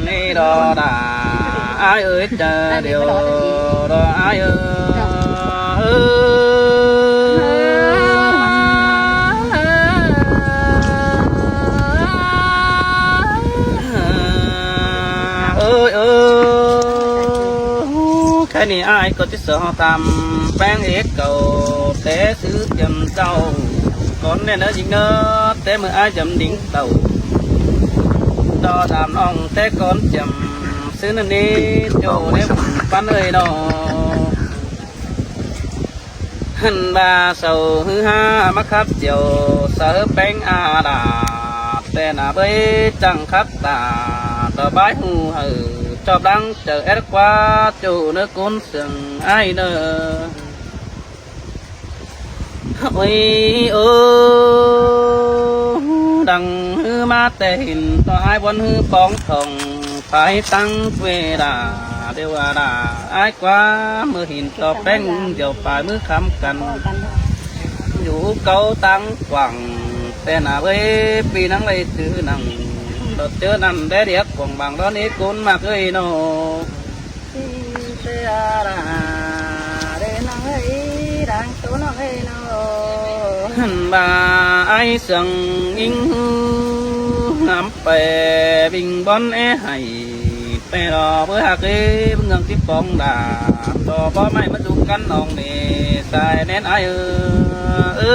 ນີ້ດອກດາ ອ້າຍເອີຍ ຈະດຽວດອກອ້າຍເອີຍ. ເອີຍ ເອີຍ ແຄ່ນີ້ອ້າຍກໍຊິສອກຕາມແປ້ງເອກເກົ່າ ແຕ່ຊື່ຈຳເຈົ້າ ກ່ອນແນ່ເນີຍິງເນີ ແຕ່ເມື່ອອ້າຍຈຳດິງເຕົ້າ ຕໍ່ຕາມນ້ອງແຕ່ກ່ອນຈຳ ຊື່ນັ້ນນີ້ໂຈເດ້ປັນເອີຍເນາະ. ຫັ້ນວ່າເຊົາຮືຮາມາຄັບຈຽວ ສາເຮີແປ້ງອາດາ ແຕ່ໜ້າເບີຍຈັ່ງຄັກຕາ ລະບາຍຫູເຮີ ຊອບດັງເຈີແອດກວ່າ ໂຈເນີກຸນເຊື່ອງອ້າຍເນີ. ໂອ້ຍ ໂອ້ ດັງຮືມາແຕ່ຫີນ ຕໍ່ອ້າຍບ່ອນຮືປອງທອງ ໄປຕັ້ງເວລາ ເດວະດາ ອ້າຍກວ່າ ເມື່ອຫີນຕໍ່ແປ້ງ ດຽວປາຍມືຄຳກັນ ຢູ່ເກົ່າຕັ້ງກວ້າງ ແຕ່ໜ້າເວີຍ ປີນັງໄດ້ຈື່ນັງ ດອດເຈີນັ້ນແດ່ດຽກກວ້າງບາງ ດອນເອກຸນມາເຄີຍເນາະ. ຫັ້ນວ່າອ້າຍເຊື່ອງອິງຫາມແປ ວິງບອນແອໃຫ້ ແປລໍເບີຮັກເອີ ເມືອງທີ່ປອງດາ ຕໍ່ບໍ່ໄມ້ມາດຸກັນນ້ອງເນ ສາຍແນນອ້າຍເອີ ເອີ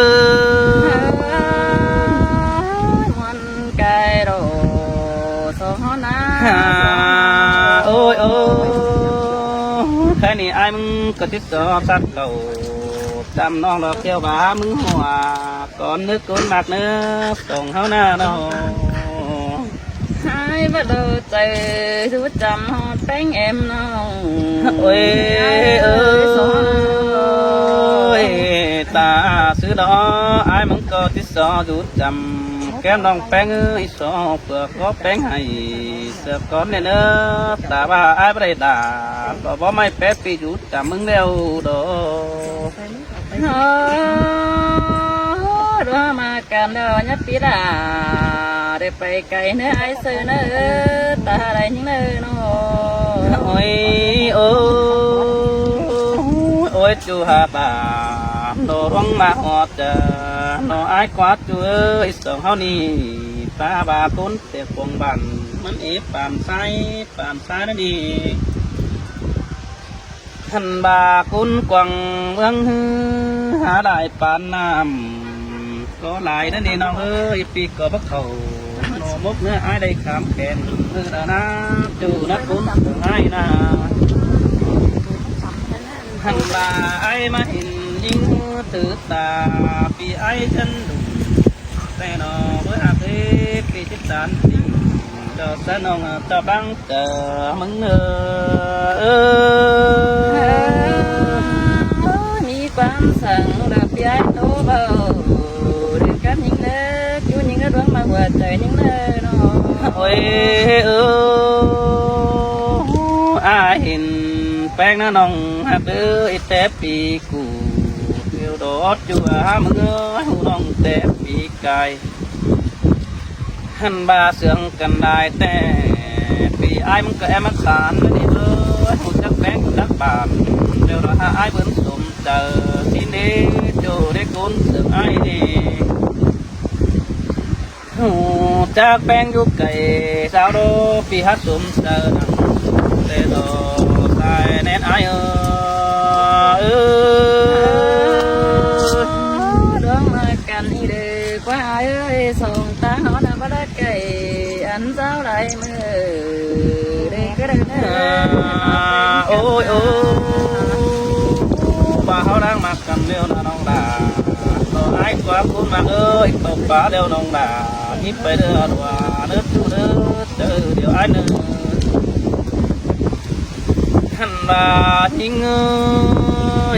ມ່ວນກາຍໂດ ສອງເຮົານາ ໂອ້ຍ ໂອ້ຍ ແຄ່ນີ້ອ້າຍມຶງກໍຕິດສອບສັກເກົ່າ ຈຳນ້ອງດອກແກ້ວບາມຶງຫົວ ກ່ອນນຶກກົນມັກເນີ ສອງເຮົານານ້ອງ ຫາຍບໍ່ເອົາໃຈ ຮູ້ຈຳຮອດແປ້ງແອມນ້ອງ ໂອ້ຍ ເອີຍ ສອງເຮົານາ ຕາຊື່ດອກ ອ້າຍມຶງກໍຕິດສອບ ຮູ້ຈຳ ແກ້ມນ້ອງແປ້ງເອີຍ ສອບ ເພື່ອຂໍແປ້ງໃຫ້ເສືອກກ່ອນແນ່ເນີ ຕາວ່າອ້າຍບໍ່ໄດ້ດ່າ ກໍບໍ່ໄມ້ແປະປີຢູ່ຈຳມຶງແລ້ວດອກ ດວງມາກັນດອກຍາປີດາ ໄດ້ໄປໄກເນີອ້າຍເຊີເນີ ຕາໄດ້ຍິງເນີນ້ອງ ໂອ້ຍ ໂອ້ຍ ໂອ້ຍ ຈູຫາບາ ໂນ ດວງມາຮອດເຈີ ໂນ ອ້າຍກວາດຈູເອີຍ ສອງເຮົານີ້ ຕາບາກຸນ ແຕ່ກວາງບ້ານມັນເອປານຊາຍ ປານຊາຍນັ້ນເອ ທ່ານບາກຸນກວາງເມືອງຮື ຫາຫຼາຍປານນ້ຳກໍຫຼາຍນັ້ນເອນ້ອງເອີຍ ປີກໍບໍ່ເຂົ້າ ໜໍ່ມົກເນື້ອອ້າຍໄດ້ຂາມແຂນ ເອີ ລະນາ ຈູນະກຸນເອີຍ ອ້າຍນາ ທ່ານບາອ້າຍມາເຫັນຍິງ ຖືຕາ ປີອ້າຍເຊີນດຸ ແຕ່ໜໍ່ເບີຍຫາກເອີຍ ປີສິບສາມປີ ເຈົ້າສະໜອງເຈົ້າບັງເກີດມຶງເອີ ມີຄວາມສັງລະປຽນໂຕເບົາ ເດີກັບຍິງເດີ ຢູ່ຍິງເດີ ດວງມາຫົວໃຈຍິງເດີເນາະ ໂອ້ຍ ເອີ ອາເຫັນແປ້ງນະນ້ອງຮັກເດີ ອີແຕ່ປີ ກູເດວດອດຢູ່ຫາເມືອງ ຫູນ້ອງແຕ່ປີກາຍ ຫັ້ນບາເຊື່ອງກັນໄດ້ແຕ່ ປີອ້າຍມັນກໍແອມມາຕານນີ້ເອີຍ ຮູ້ຈັກແປ້ງຈັກບານ ແລ້ວລະຫາອ້າຍເບິ່ນສົມໃຈ ຊິເນໂຈເດກຸນເຊື່ອງອ້າຍເດ ຮູ້ຈັກແປ້ງຢູ່ໄກ ສາວໂດ ປີຮັກສົມເຊີນ ແຕ່ດອກສາຍແນນອ້າຍເອີຍ ດວງມາກັນອີເດີ ກວ່າອ້າຍເອີຍ ສອງຕາເຮົານະບໍ່ໄດ້ໄກ ອັນເຈົ້າໄດ້ມື້ເດ້ກໍໄດ້ເດີ ໂອ້ຍ ໂອ້ຍ ວ່າເຮົານາງມາ ກັນແລ້ວນະນ້ອງດາ ນ້ອງອ້າຍກວ່າຄຸນມາເອີຍ ເຂົ້າປ່າແລ້ວນ້ອງດາ ຍິບໄປເດີດວ່າເນີດຢູ່ເດີ ເຈີດຽວອ້າຍເນີ ຫັ້ນວ່າຍິງເອີ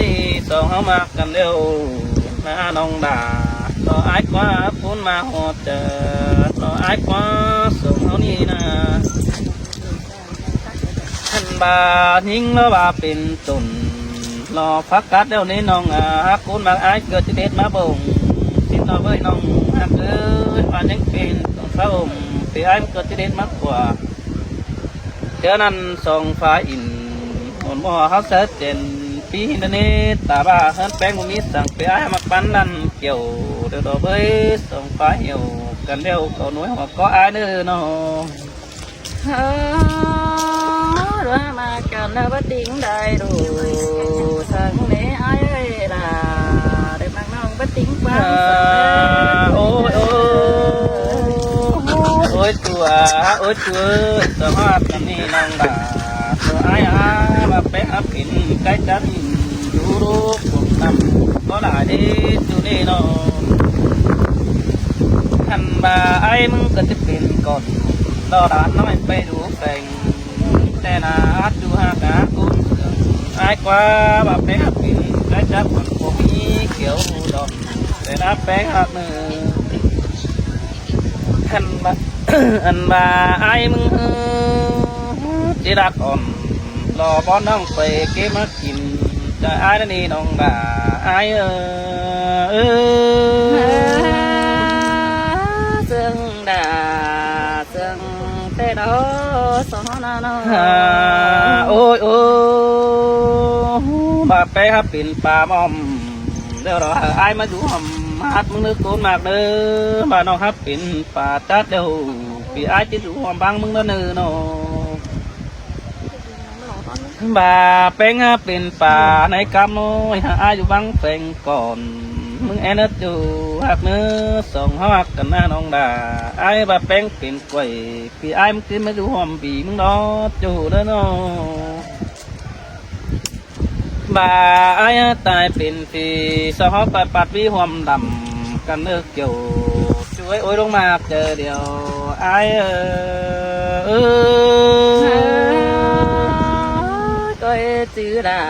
ຍ ສອງເຮົາມາກັນແລ້ວນະນ້ອງດາ ນ້ອງອ້າຍກວ່າຄຸນມາຮອດເຈີ ນ້ອງອ້າຍກວ່າສອງເຮົານີ້ນະ ຫັ້ນວ່າຍິງລະວ່າເປັນຕົ້ນ ລໍຜັກກາດແລ້ວນີ້ນ້ອງອາ ຫາກຄູນມາອ້າຍເກີດຈະເດັດມາບົ່ງ ສິນນ້ອງເອີຍນ້ອງຮັກເອີຍ ວ່າຍັງເປັນຕ້ອງສະອົມ ຊິອ້າຍເກີດຈະເດັດມາກວ່າ ເທື່ອນັ້ນສອງຟ້າອິນ ໂອນບໍ່ເຮົາເສີດເຈນ ປີນະເນຕາບ້າ ເຮືອນແປ້ງບໍ່ມີສັງ ເປອ້າຍມາປັນນັ້ນກ່ຽວ ດຽວດອກເອີຍ ສອງຟ້າຫ່ຽວກັນແລ້ວ ເຂົາໜ່ວຍຫົວກໍອາຍເນີນ້ອງ ເອີ ມາກັນແລ້ວບໍ່ຕິງໄດ້ດູ ສັງເນອ້າຍເອີຍລາ ໄດ້ມັກນ້ອງບໍ່ຕິງຄວາມ ໂອ້ຍ ໂອ້ຍ ໂອ້ຍ ຕົວ ໂອ້ຍ ຕົວ ສະພາບອັນນີ້ນ້ອງຫຼ້າ ຕົວອ້າຍອາ ວ່າໄປຫາປິ່ນໄກຈັນ ຢູ່ລູກຜົມນຳ ບໍ່ຫຼາຍເດ້ຢູ່ນີ້ນ້ອງ ຄັນວ່າອ້າຍມຶງກໍຈະເປັນກ່ອນ ລໍຫຼານນ້ອຍໄປດູແສງ ແຕ່ໜ້າອາດຢູ່ຫາກາກຸນເຄື່ອງ ອ້າຍກວ່າວ່າໄປຫາປິ່ນໄກຈັນ ມັນບໍ່ມີກ່ຽວດອກ ແຕ່ໜ້າແປງຫາກເນີ ຄັນວ່າ ອັນວ່າອ້າຍມຶງ ຊິລັກອ່ອນ ລໍບ່ອນນ້ອງໄປເກັບມາກິນ ຈະອ້າຍນັ້ນນີ້ນ້ອງຫຼ້າ ອ້າຍເອີຍ ເຊິ່ງດາ ເຊິ່ງແຕ່ດອສອນານອ ໂອ້ຍ ໂອ້ ບາດແປງຫາປິ່ນປາໝອມ ດຽວດອກໃຫ້ອ້າຍມາຢູ່ຮ່ວມ ຮັກມຶງເດີໂກນໝາກເດີ ບາດນ້ອງຫາປິ່ນປາຈັດດຽວ ປີອ້າຍຈະຢູ່ຮ່ວມບັງມຶງເດີເນີນ້ອງ ບາແປງຫາເປັນປາໃນກຳນ້ອຍ ຫາອ້າຍຢູ່ບັງແຟງກ່ອນ ມຶງແອນເດີຢູ່ຮັກເນີ ສອງເຮົາຮັກກັນນານ້ອງດາ ອ້າຍບາແປງເປັນກ້ວຍ ປີອ້າຍມຶງກິນມາຢູ່ຮ່ວມປີມຶງດອກ ເຈົ້າຮູ້ເດີນ້ອງ ບາອ້າຍຕາຍເປັນຜີ ສະເຮົາໄປປັດວີຮ່ວມດຳກັນເດີ ກ່ຽວ ຊ່ວຍໂອ້ຍລົງມາເຈີດຽວ ອ້າຍເອີຍ ກໍເອຈື່ລາ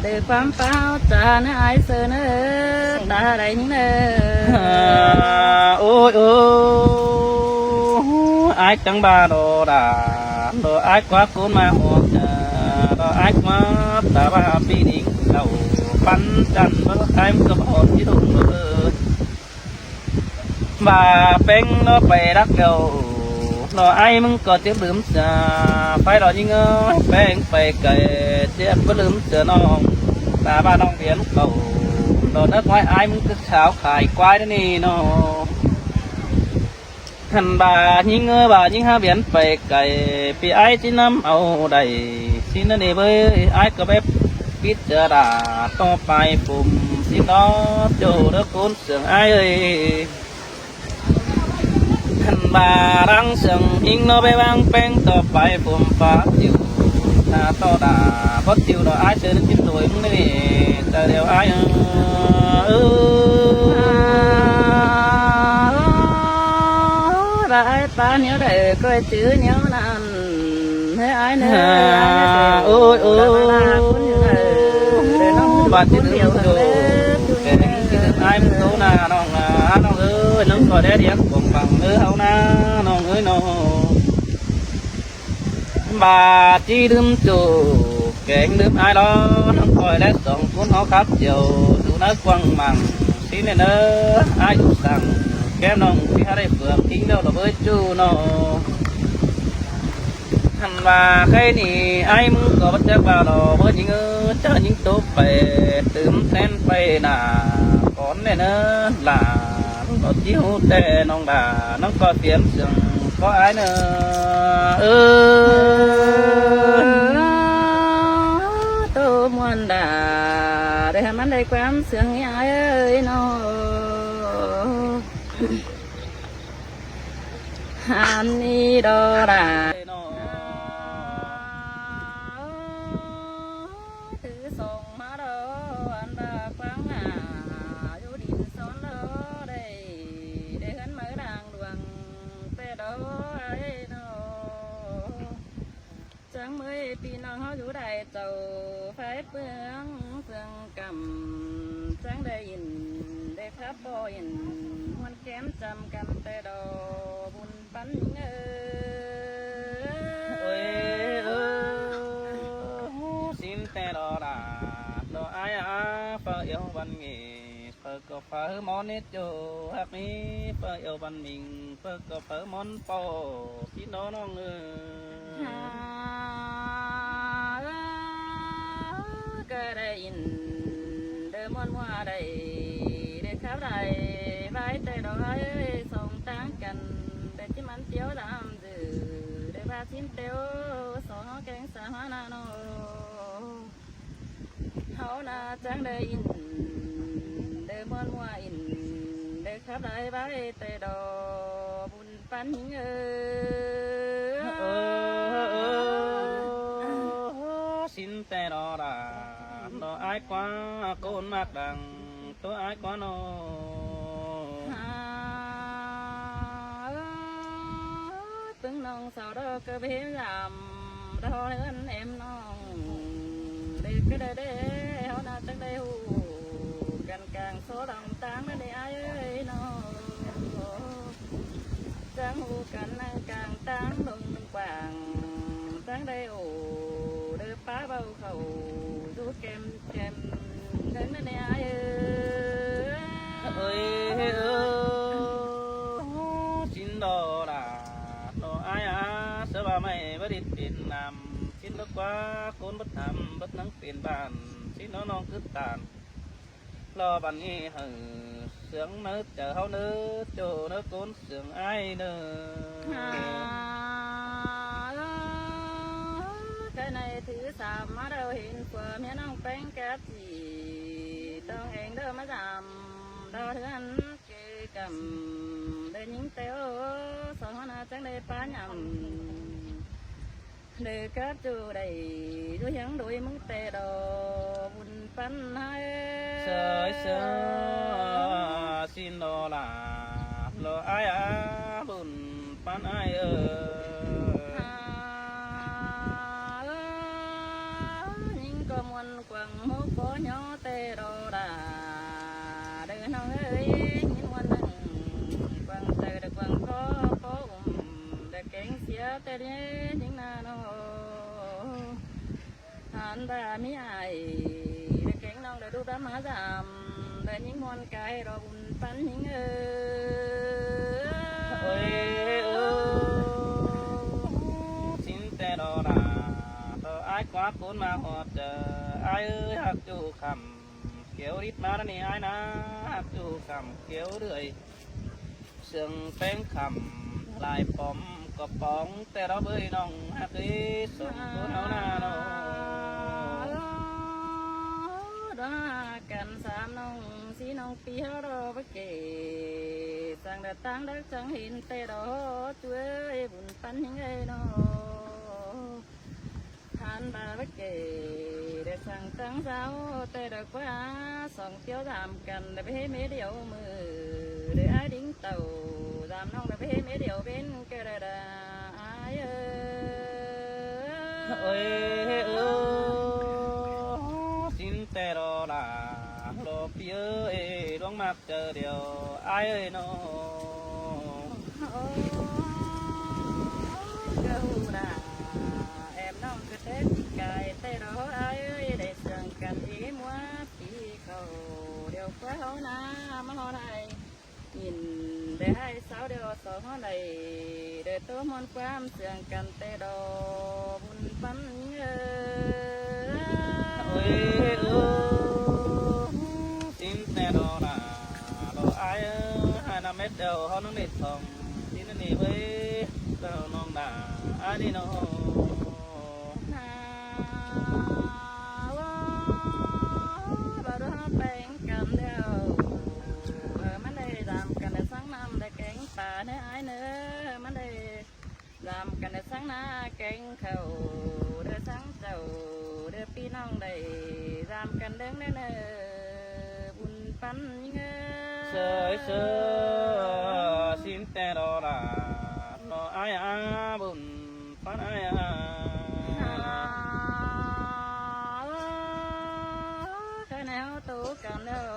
ດ້ວຍຄວາມປາວຈານອ້າຍເຊີເນີ ຕາໄດ້ຍິງເນີ ໂອ້ຍ ໂອ້ຍ ອ້າຍຈັ່ງບາດອດາ ດອກອ້າຍກວ່າກູນມາອອກຈາ ດອກອ້າຍກວ່າຕາບາປີນີ້ເຈົ້າປັນຈັນ ດອກອ້າຍມັນກໍບອດທີ່ດົງເອີຍ ວ່າແປ້ງເນາະໄປລັກແລ້ວເນາະ ອ້າຍມຶງກໍຈະລືມເສຍ ໄປດອກຍິງເອີຍ ແປ້ງໄປໄກ ຈະບໍ່ລືມເສຍນ້ອງ ຕາບ້ານນ້ອງວຽນເຂົາ ດອກເນີ ຄວາຍອ້າຍມຶງຄືຊາວຂາຍຄວາຍນີ້ເນາະ ຫັ້ນວ່າຍິງເອີຍ ວ່າຍິງຫາວຽນໄປໄກ ປີອ້າຍຊິນຳເອົາໃດ ຊິນະເນເວີຍ ອ້າຍກໍແບບປິດຈະລາ ຕໍ່ໄປຜົມຊິນອດໂຈເດີໂກນ ເຊື່ອງອ້າຍເອີຍ ຄັນວ່າລັງເຊື່ອງຫິງເນາະ ໄປວາງແປ້ງຕໍ່ໄປຜົມຟ້າຕິວ ໜ້າຕໍ່ໜ້າບໍ່ຕິວດອກ ອ້າຍເຊີນກິນໂດຍມຶງນີ້ ແຕ່ດຽວອ້າຍເອີຍ ລາຍປານແນວໃດກໍຈື່ແນວນັ້ນ ເຮີອ້າຍເນີ ໂອ້ຍ ໂອ້ຍ ບາດຈິລືມໂຕ ແກງຈິລືມອ້າຍມັນໂຕນານ້ອງນາ ນ້ອງເອີຍ ນ້ອງກໍໄດ້ລ້ຽງຂອງຝັງເດີເຮົານາ ນ້ອງເອີຍນ້ອງ ບາດຈິລືມໂຕ ແກງລືມອ້າຍລອ ນ້ອງຂ້ອຍແລະສອງຄົນເຮົາຄັບຈຽວ ຢູ່ໃນກວ້າງມັງ ຊິແນ່ເນີ ອ້າຍຢູ່ສັງ ແກ້ມນ້ອງຊິຫາໄດ້ເຟືອງ ອີງແລ້ວລະເບີຍຈູ້ນ້ອງ ຫັ້ນວ່າໃຄນີ້ອ້າຍມຶງກໍບໍ່ຈັກວ່າດອກເບີຍຍິງເອີຍ ເຈົ້າຍິງໂຕໄປຕື່ມແຕ່ນໄປໜ້າກ່ອນແນ່ເນີຫຼ້າ ນ້ອງກໍຈິຮູ້ແຕ່ນ້ອງດາ ນ້ອງກໍຕຽມເຊື່ອງກໍອາຍເນີ ເອີ ໂຕມ່ວນດາ ໄດ້ໃຫ້ມັນໄດ້ຄວາມເຊື່ອງໃຫ້ອ້າຍເອີຍນ້ອງ ອັນນີ້ດອລາ ຖືສົ່ງມາດອ ອັນວ່າຂວາງໜ້າ ຢູ່ດິນສອນດອ ໄດ້ ໄດ້ເຮືອນໃໝ່ລ່າງລວງ ແຕ່ດອ ເອີຍນອ ຈັງເມີຍພີ່ນ້ອງເຮົາຢູ່ໄດ້ເຈົ້າ ໄຟເປືອງເຟືອງກຳ ຈັງໄດ້ຍິນ ໄດ້ຄັບບໍ່ເຫັນ ມ່ວນແກ້ມຈຳກັນແຕ່ດອ ບຸນປັນຍິງເອີຍ ເອີຍ ເອີຍ ຊິນແຕ່ດອດາ ດອອ້າຍອາ ເຝົ້າເອວວັນເງ ເປີກກໍເຝີມອນນິດໂຈ ຫາກມີເຝີເອວບັນມິງ ເປີກກໍເຝີມອນປໍ ພີ່ນ້ອງເອີຍ ເດີມ່ວນມົວໄດ້ ເດີຂັບໄດ້ໄວແຕ່ດອກອ້າຍເອີຍ ສອງທາງກັນ ແຕ່ທີ່ມັນຕຽວດຳຊື່ ເດີວ່າຊິນແຕ່ໂອ ສອງເຮົາແກງສາມານາໂນ ເຮົານາຈັ່ງໄດ້ອິນ ເດີມ່ວນມົວອິນ ເດີຂັບໄດ້ໄວແຕ່ດອກ ບຸນ ປັນຍິງເອີຍ ເອີ ເອີ ເອີ ຊິນແຕ່ດອກຫຼ້າ ດອກອ້າຍກວ່າຄົນມັກດັງ ໂຕອ້າຍກວ່ານ້ອງ ຫາ ເອີ ປຶ້ງນ້ອງສາວດອກກະເບຍາມ ດອກເຮືອນແອມນ້ອງ ເດກະເດເດ ເຮົາໜ້າຈັກໄດ້ຮູ້ກັນກາງໂຊດອງຕາງນັ້ນເດອ້າຍເອີຍນ້ອງ ຈັ່ງຮູ້ກັນນາງກາງຕາງດົງກວ້າງ ຈັ່ງໄດ້ໂອ້ ເດີປ້າເບົາເຂົ້າ ຢູ່ແກມແຄມເທິງນັ້ນເດອ້າຍເອີຍ ເອີຍ ເອີຍ ຊິນດອກຫຼ້າ ດອກອ້າຍອາ ເສືອວ່າໄມ້ບໍ່ໄດ້ເປັນນ້ຳ ຊິນດອກກວ່າຄົນບໍ່ທຳ ບໍ່ໜັງເປັນບ້ານ ຊິນດອກນ້ອງຄືຕານ ລໍບັດນີ້ໃຫ້ເຊື່ອງໃນໃຈເຮົາເນີ ໂຈ້ເນີ ຄົນເຊື່ອງອ້າຍເນີ ຫາ ເອີ ກະໃນຖືສາມາດເຮົາເຫັນຜົວເມຍນ້ອງແປ້ງກະຈີ ຕ້ອງແອງເດີມາຈຳ ດາວເຮືອນເກກຳ ໄດ້ຍິງແຕ່ໂອ ສອງຫົວໜ້າຈັ່ງໄດ້ປາຍຳ ເດີກັບຈູໄດ້ຢູ່ຫຍັງໂດຍມຶງແຕ່ດອກ ບຸນປັນໃຫ້ ເຊີຍເຊີຍ ຊິນດອກຫຼ້າ ດອກອ້າຍອາ ບຸນປັນອ້າຍເອີຍ ຫາ ຍິງກໍມ່ວນກວ້າງ ໝົກບໍ່ຍໍແຕ່ດອກຫຼ້າ ເດີນ້ອງເອີຍ ຍິງມ່ວນໜຶ່ງ ກວ້າງໃຈເດີກວ້າງພໍ ພໍອຸ້ມ ແຕ່ແກງເສຍແຕ່ເດຍິງນານ້ອງ ຫານວ່າມີອ້າຍ ແຕ່ແກງນ້ອງໄດ້ດູດຳມາຈຳ ໄດ້ຍິງມ່ວນກາຍດອກບຸນປັນຍິງເອີ ເອີຍ ເອີຍ ຊິນແຕ່ດອກຫຼ້າ ດອກອ້າຍກວ່າຄົນມາຮອດເຈີ ອ້າຍເອີຍ ຮັກຢູ່ຄ່ຳ ແກ້ວລິດມານະນີ້ອ້າຍນາ ຮັກຢູ່ຄ່ຳແກ້ວເລື່ອຍ ເຊື່ອງແປ້ງຄ່ຳ ລາຍປອມກະປອງ ແຕ່ດອກເອີຍນ້ອງຮັກເອີຍ ສອງຄົນເຮົານານ້ອງ ດອກຮັກກັນສາມນ້ອງ ສີ່ນ້ອງປີເຮົາດອກບະເກ ສັງດາດຕາງດັກຈັງເຫັນແຕ່ດອກ ເອີຍ ບຸນປັນຍິງເອີຍນ້ອງ ທ່ານບາບະເກ ໄດ້ສັ່ງຕັ້ງສາວແຕ່ດອກວ່າ ສອງຕຽວຕາມກັນ ໄດ້ໄປເຮັດເມດຽວມື້ ໄດ້ອາດິງເຕົ້າ ຕາມນ້ອງໄດ້ໄປເຮັດເມດຽວເວັນ ກະດາດາ ອາຍເອີ ເອີຍ ເອີຍ ຊິນແຕ່ດອກຫຼ້າ ດອກພີ່ເອີຍ ດວງມັກເຈີດຽວ ອາຍເອີຍນ້ອງ ໂອ້ ກະຮູ້ລະ ແອມນ້ອງກະແຕ່ປີກາຍ ແຕ່ດອກອ້າຍເອີຍ ໄດ້ເຊື່ອງກັນອີໝວດປີເຂົ້າ ດຽວກວ່າເຮົານາມາຮອດໄດ້ຍິນ ໄດ້ໃຫ້ສາວດຽວສອງເຮົາໄດ້ ໄດ້ໂຕມ່ວນຄວາມເຊື່ອງກັນແຕ່ດອກບຸນປັນເອີ ເອີຍ ເອີຍ ຊິນແຕ່ດອກຫຼ້າ ດອກອ້າຍເອີຍ ໃຫ້ນຳແມ່ແຕ້ວເຮົານຳເດັດຂອງ ຊິນອັນນີ້ເວີຍ ເຈົ້ານ້ອງດາ ອານີ້ນ້ອງ ນາ ໂອ້ ບາດເຮົາແປງກັນແລ້ວ ເອີ ມັນໄດ້ດຳກັນໄດ້ສັງນ້ຳໄດ້ແກງປາເນີອ້າຍເນີ ມັນໄດ້ດຳກັນໄດ້ສັງນາແກງເຂົ້າ ເດີສັງເຈົ້າ ເດີພີ່ນ້ອງໄດ້ດຳກັນເດີເນີ ບຸນປັນຍິງເອີ ເຊີຍ ເຊີຍ ຊິນແຕ່ດອກຫຼ້າ ດອກອ້າຍອາ ບຸນ ປານອາຍອາ ຄັນແນວໂຕກັນແລ້ວ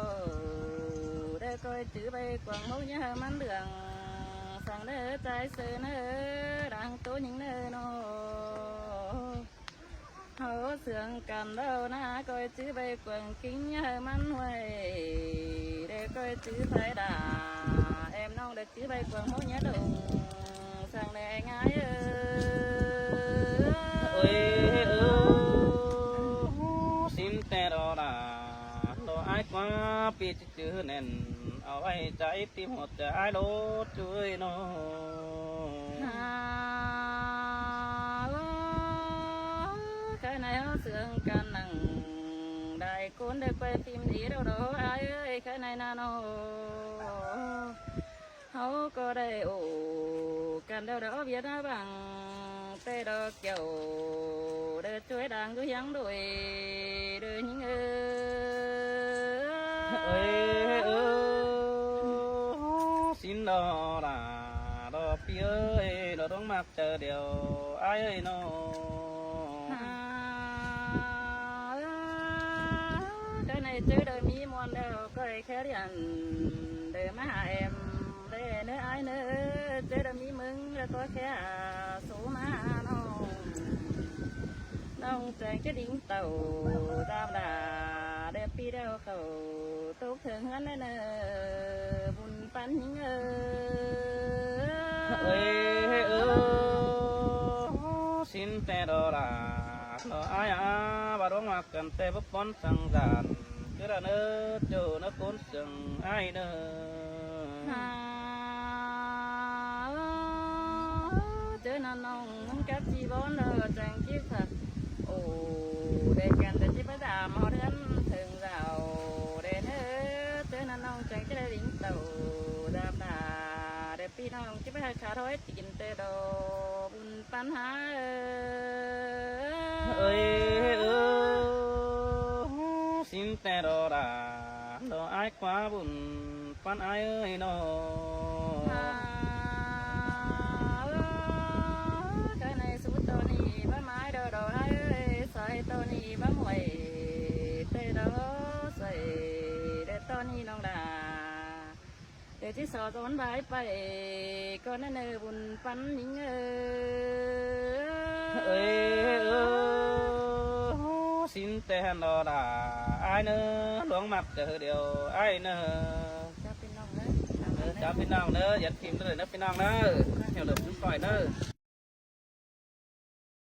ໄດ້ກ້ອຍຈື່ໃບກວາງ ເມົາຢ່າໃຫ້ມັນເຫຼືອງ ສັງເດີຈາຍເຊີເນີ ດັ່ງໂຕຍິງເນີນ້ອງ ເຮົາເຊື່ອງກັນແລ້ວນາ ກ້ອຍຈື່ໃບກວາງ ກິງຢ່າໃຫ້ມັນຫ້ວຍ ໄດ້ກ້ອຍຈື່ໄຟດາ ແອມນ້ອງໄດ້ຈື່ໃບກວາງ ເມົາຢ່າດົງ ສັງເດີອ້າຍເອີ ເອີຍ ເອີຍ ຊິນແຕ່ດອກຫຼ້າ ຈື່ແໜ້ນ ເອົາໄວ້ໃຈຕິ້ມຫົວໃຈອ້າຍໂລດຈຸ້ຍເນາະ. ຫາ ຄະໃນເຮົາເຊື່ອງກັນນັ່ງ ໄດ້ຄົນໄດ້ໄປພິມດີດອກດອກ ອ້າຍເອີຍ ຄະໃນນາໂນ ເຮົາກໍໄດ້ໂອ້ກັນດອກດອກ ວຽດນາບັງ ແຕ່ດອກແກ້ວ ເດີຈວຍດັງຢູ່ຫຍັງໂດຍ ເດີຍິງເອີຍ. ເອີຍ ເອີຍ ສິນດອກຫຼ້າ ດອກປີເອີຍ ດອກດວງມັກໃຈດຽວ ອ້າຍເອີຍເນາະ. ຫາ ເດີໃນເຈີເດີມີມ່ວນແລ້ວ ກ້ອຍແຄ່ລຽນ ເດີມາຫາແອມ ເດີເນີອ້າຍເນີ ເຈີເດີມີມຶງ ແລ້ວກໍແຄ່ຫາສູມາຫານ້ອງ ນ້ອງແຈງຈະດິງເຕົ້າ ດາບດາ ເດີປີດຽວເຂົ້າ ຕົກເຖິງເຮືອນແນ່ເນີ ບຸນປັນຍິງເອີຍ. ເອີຍ ເອີຍ ສິນແຕ່ດອກຫຼ້າ ດອກອ້າຍອາ ວ່າດວງມັກກັນແຕ່ບໍ່ປ່ອນສັງສານ ຄືລະເນີ ໂຈເນີ ຄົນເຊິ່ງອ້າຍເນີ. ຫາ ເຈີນະນ້ອງ ມັນກັບຈີບອນ ເດີແຈງຈິບ ໂອ້ ໄດ້ກັນແຕ່ຈິບໄປຕາມຮອດເຮືອນເຖິງເຈົ້າ ເດີເນີເຈີນະນ້ອງ ແຈງຈະໄດ້ລິງເຕົ້າ ດາບດາ ເດີ ພີ່ນ້ອງຈະໄປຫາຂາດຫອຍຕີນແຕ່ດອກ ບຸນປັນຫາເອີຍ. ເອີຍ ເອີຍ ສິນແຕ່ດອກຫຼ້າ ດອກອ້າຍຄວາບຸນປັນອ້າຍເອີຍເນາະ. ຫາ ເອີຍ ກະໃນສຸດຕອນນີ້ບ້ານໝາຍດອກ ດອກອ້າຍເອີຍ ສາຍຕອນນີ້ບ້ານຫ້ວຍ ແຕ່ດອກສວຍ ແຕ່ຕອນນີ້ນ້ອງຫຼ້າ ເດີຈິສອດສອນບາຍໄປ ກ່ອນນະເນີ ບຸນປັນຍິງເອີຍ. ເອີຍ ເອີຍ ສິນແຕ່ດອກຫຼ້າ ອ້າຍເນີ ຫຼວງມັກເດີດຽວ ອ້າຍເນີ. ເຈົ້າພີ່ນ້ອງເດີ ເອີ ເຈົ້າພີ່ນ້ອງເດີ ຢ່າຖິ້ມເດີເນີພີ່ນ້ອງເດີ ແຖວເດີທຸກຂ້ອຍເດີ.